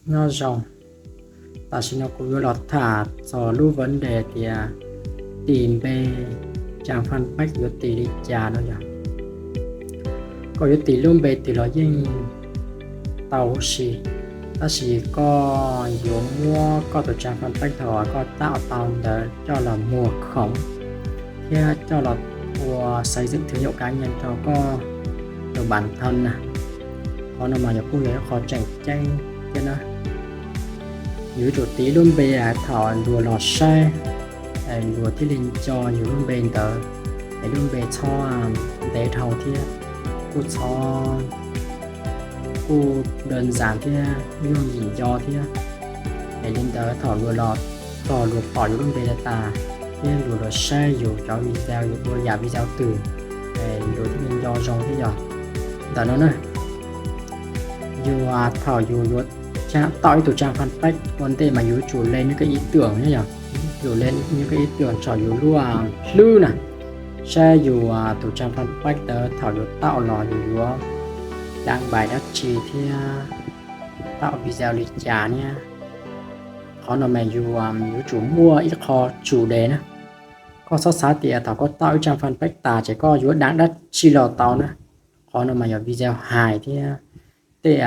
Nyob zoo, tam sim no kuv yuav los tham txog lub vấn đề tias tis npe trang fanpage yuav tis li cas no yog. Koj yuav tis lub npe twg los yeej tau huv si, tab sis koj yuav muab koj tus trang fanpage thaum koj tạo tau ntawd coj los muag khoom thiab coj los ua xây dựng thương hiệu cá nhân rau koj tus bản thân na. Qhov no mas yog kuj yog ib qho tseem ceeb thiab na. Yuav tsum tis lub npe thaum luag los saib, luag thiaj li nco yus lub npe ntawd, es lub npe txhob ntev dhau thiab, kuj txhob, kuj đơn giản thiab yooj yim nco thiab. Es li ntawd thaum luag los, thaum luag pom yus lub npe tas tas thiab luag los saib yus cov video, yus ua yam video twg, luag thiaj li nco zoo thiab yog. Ntawm no na, yus thaum yus yuav tạo ib tug trang fanpage ua ntej mas yus tsum lên những cái ý tưởng na yog. Yus lên những cái ý tưởng txog yus lub hlwb na, saib yus tus trang fanpage ntawd thaum yus tạo los yus yuav đăng bài dab tsi thiab tạo video li cas thiab. Qhov no mas yus yuav tsum muaj ib qho chủ đề na. Koj txhob xav tias thaum koj tạo ib trang fanpage tas ces koj yuav đăng dab tsi los tau na. Qhov no mas yog video hài thiab tej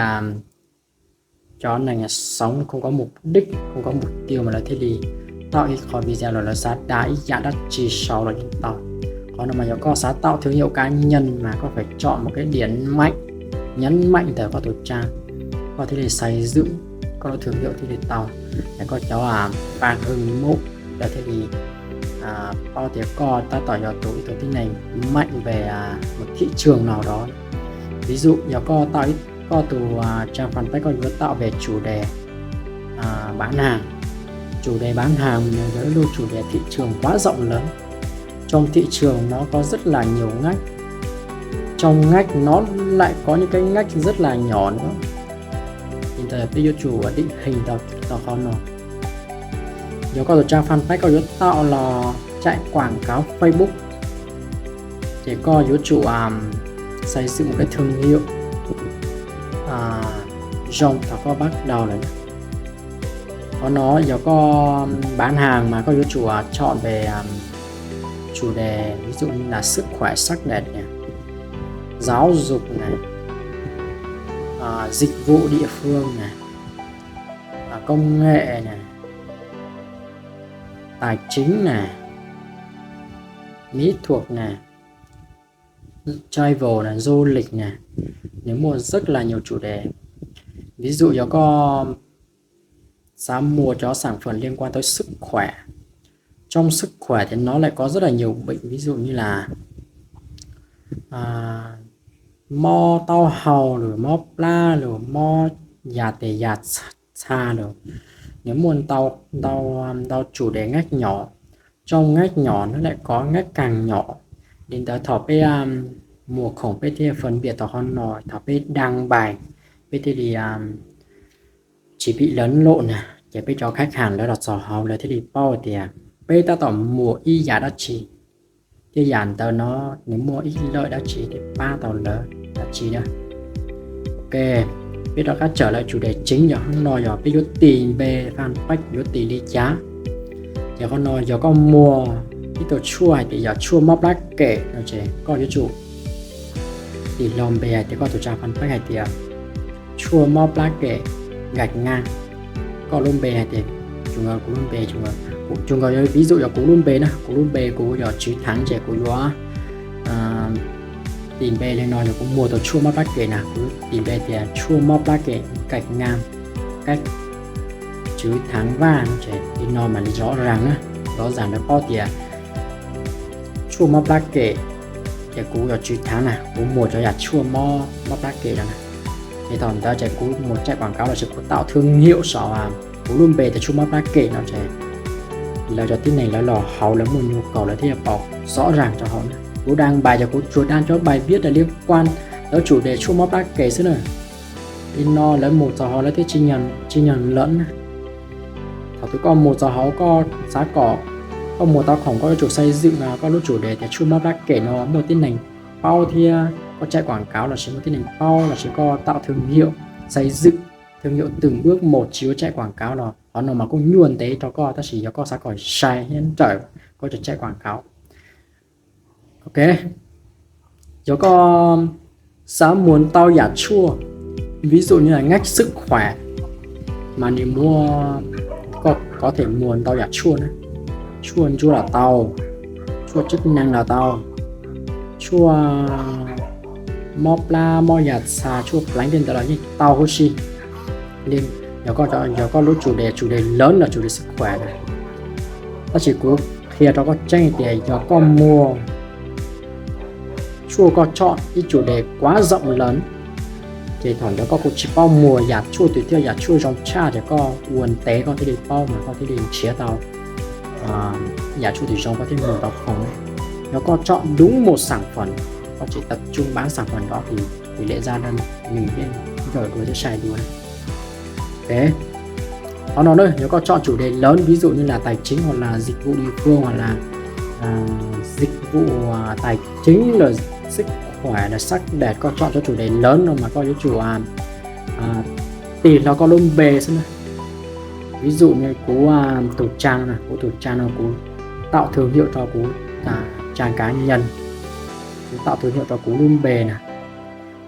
cov neeg sống không có mục đích, không có mục tiêu mas lawv thiaj li tạo ib qho video los lawv xav đăng ib yam dab tsi saud los yeej tau. Qhov no mas yog koj xav tạo thương hiệu cá nhân mas koj phải chọn một cái điểm mạnh, nhấn mạnh ntawm koj tus trang, koj thiaj li xây dựng koj lub thương hiệu thiaj li tau. Es koj cov fan hâm mộ lawv thiaj li paub tias koj tab tom yog tus ib tug tib neeg mạnh về một thị trường nào đó. Ví dụ yog koj tạo ib, koj tus trang fanpage koj yuav tạo về chủ đề bán hàng. Chủ đề bán hàng nws yog ib lub chủ đề thị trường quá rộng lớn. Trong thị trường nó có rất là nhiều ngách. Trong ngách nó lại có những cái ngách rất là nhỏ nữa. Li ntawd peb yuav tsum định hình tau qhov no. Yog koj tus trang fanpage koj yuav tạo los chạy quảng cáo Facebook, ces koj yuav tsum xây dựng một cái thương hiệu zoo thaum koj bắt đầu lawm. Qhov no yog koj bán hàng mas koj yuav tsum chọn về chủ đề ví dụ như là sức khỏe sắc đẹp nè, giáo dục nè, dịch vụ địa phương nè, công nghệ nè, tài chính nè, mỹ thuật nè, travel nè, du lịch nè. Nws muaj rất là nhiều chủ đề. Ví dụ yog koj xav muag cov sản phẩm liên quan tới sức khỏe, trong sức khỏe thì nó lại có rất là nhiều bệnh, ví dụ như là mob taub hau lawm, mob plab lawm, mob yas tes yas txha lawm. Nws muaj ntau ntau chủ đề ngách nhỏ. Trong ngách nhỏ nó lại có ngách càng nhỏ. Li ntawd thaum peb muag khoom peb thiaj phân biệt tau qhov no, thaum peb đăng bài peb thiaj li tsis bị lẫn lộn na, ces peb cov khách hàng lawv los txog hauv lawv thiaj li paub tias peb tab tom muag ib yam dab tsi, thiab yam ntawd no nws muaj ib lợi dab tsi thiaj pab tau lawv dab tsi na. Ok, peb rov qab trở lại chủ đề chính yog hnub no yog peb yuav tis npe fanpage yuav tis li cas. Ces qhov no yog koj muag ib tug tshuaj hais tias yog tshuaj mob plab kem no ces koj yuav tsum tis hlo npe hais tias koj tus trang fanpage hais tias tshuaj mob plab kem gạch ngang. Koj lub npe hais tias, tsuas nkaus kuv lub npe, tsuas nkaus yog ví dụ yog kuv lub npe na, kuv lub npe kuv yog Tswv Thắng ces kuv yuav tis npe li no, yog kuv muag tau tshuaj mob plab kem na, kuv tis npe tias tshuaj mob plab kem gạch ngang, cách Trứ Tháng Vaj no ces li no mas li rõ ràng na, rõ ràng lawv paub tias tshuaj mob plab kem, ces kuv yog Tswv Thắng na, kuv muag cov yam tshuaj mob, mob plab kem no na. Ces thaum ntawd ces kuv mus chạy quảng cáo lossis kuv tạo thương hiệu saum kuv lub npe tias tshuaj mob plab kem no ces lawv cov tib neeg lawv los hauv lawv muaj nhu cầu lawv thiaj pom rõ ràng rau hauv na. Kuv đăng bài ces kuv tsuas đăng cov bài viết là liên quan tới chủ đề tshuaj mob plab kem xwb na. Li no lawv mus txog hauv lawv thiaj tsis nhầm lẫn na. Thaum twg koj mus txog hauv koj xav kom koj muag tau khoom koj yuav tsum xây dựng koj lub chủ đề tias tshuaj mob plab kem no muaj tib neeg paub thiab koj chạy quảng cáo lossis muaj tib neeg paub lossis koj tạo thương hiệu, xây dựng thương hiệu từng bước một tsis ua chạy quảng cáo no, qhov no mas kuj nyuaj ntev rau koj, tab sis yog koj xav kom sai thiab nrawm koj tseem chạy quảng cáo. Ok, yog koj xav muag ntau yam tshuaj, ví dụ như là ngách sức khỏe, mas nws muaj, koj có thể muag ntau yam tshuaj na, tshuaj ntsuab los tau, tshuaj chức năng los tau, tshuaj mob plab mob yam txha, tshuaj pleev tej ntawd los yeej tau huv si. Yog koj, yog koj lub chủ đề, chủ đề lớn là chủ đề sức khỏe na. Tab sis kuv qhia rau koj tseeb tias yog koj muag tshuaj koj chọn ib chủ đề quá rộng lớn, ces thaum ntawd koj kuj tsis paub muag yam tshuaj twg thiab yam tshuaj zoo tshaj ces koj ua ntev koj thiaj li paub mas koj thiaj li nrhiav tau yam tshuaj twg zoo koj thiaj muag tau khoom. Yog koj chọn đúng một sản phẩm, koj chỉ tập trung bán sản phẩm đó thì tỷ lệ ra đơn nws yeej nkawm dua thiab sai dua. Ok, qhov no na, yog koj chọn chủ đề lớn ví dụ như là tài chính hoặc là dịch vụ địa phương hoặc là à, dịch vụ à, tài chính rồi sức khỏe là sắc đẹp, koj chọn cho chủ đề lớn no mas koj yuav tsum à, à, tig hlo koj lub npe xwb na. Ví dụ như kuv à, tus trang na, kuv tus trang no kuv tạo thương hiệu cho kuv à, trang cá nhân, kuv tạo thương hiệu cho kuv lub npe na.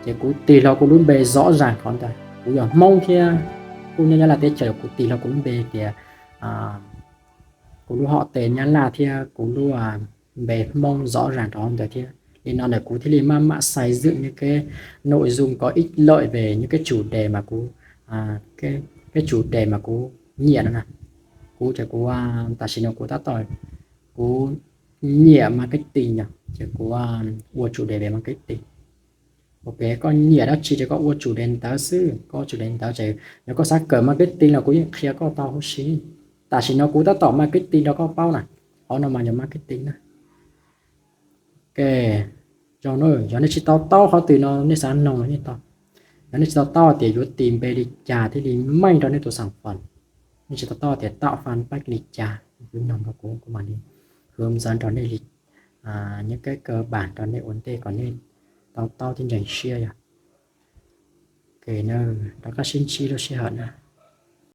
Ces kuv tig hlo kuv lub npe rõ ràng qhov ntawd, kuv yog Hmoob thiab kuj nyob Nyab Laj teb chaws, kuv tig hlo kuv lub npe tias kuv lub hom tes Nyab Laj thiab kuv lub npe Hmoob rõ ràng rau hauv ntawd thiab. Li no ntawd kuv thiaj li maj mam xây dựng những cái nội dung có ích lợi về những cái chủ đề mà kuv, cái chủ đề mà kuv nyiam no na. Kuv ces kuv tam sim no kuv tab tom, kuv nyiam marketing no ces kuv ua chủ đề về marketing. Ok, koj nyiam dab tsi ces koj ua chủ đề ntawd xwb, koj ua chủ đề ntawd ces yog koj xav kawm marketing los kuv yeej qhia koj tau huv si. Tam sim no kuv tab tom marketing rau koj paub na, qhov no mas yog marketing na. Ok, yog nej tsis to taub qhov twg no nej xav noog los yeej tau. Yog nej tsis to taub tias yuav tis npe li cas thiaj li meej rau nej tus sản phẩm, nej tsis to taub tias tạo fanpage li cas, kuv noog rau kuv, kuv mam li hướng dẫn rau nej li những cái cơ bản rau nej ua ntej kom nej to taub thiab ntseeg siab yog. Ok, rov qab sib ntsib lub sij hawm na.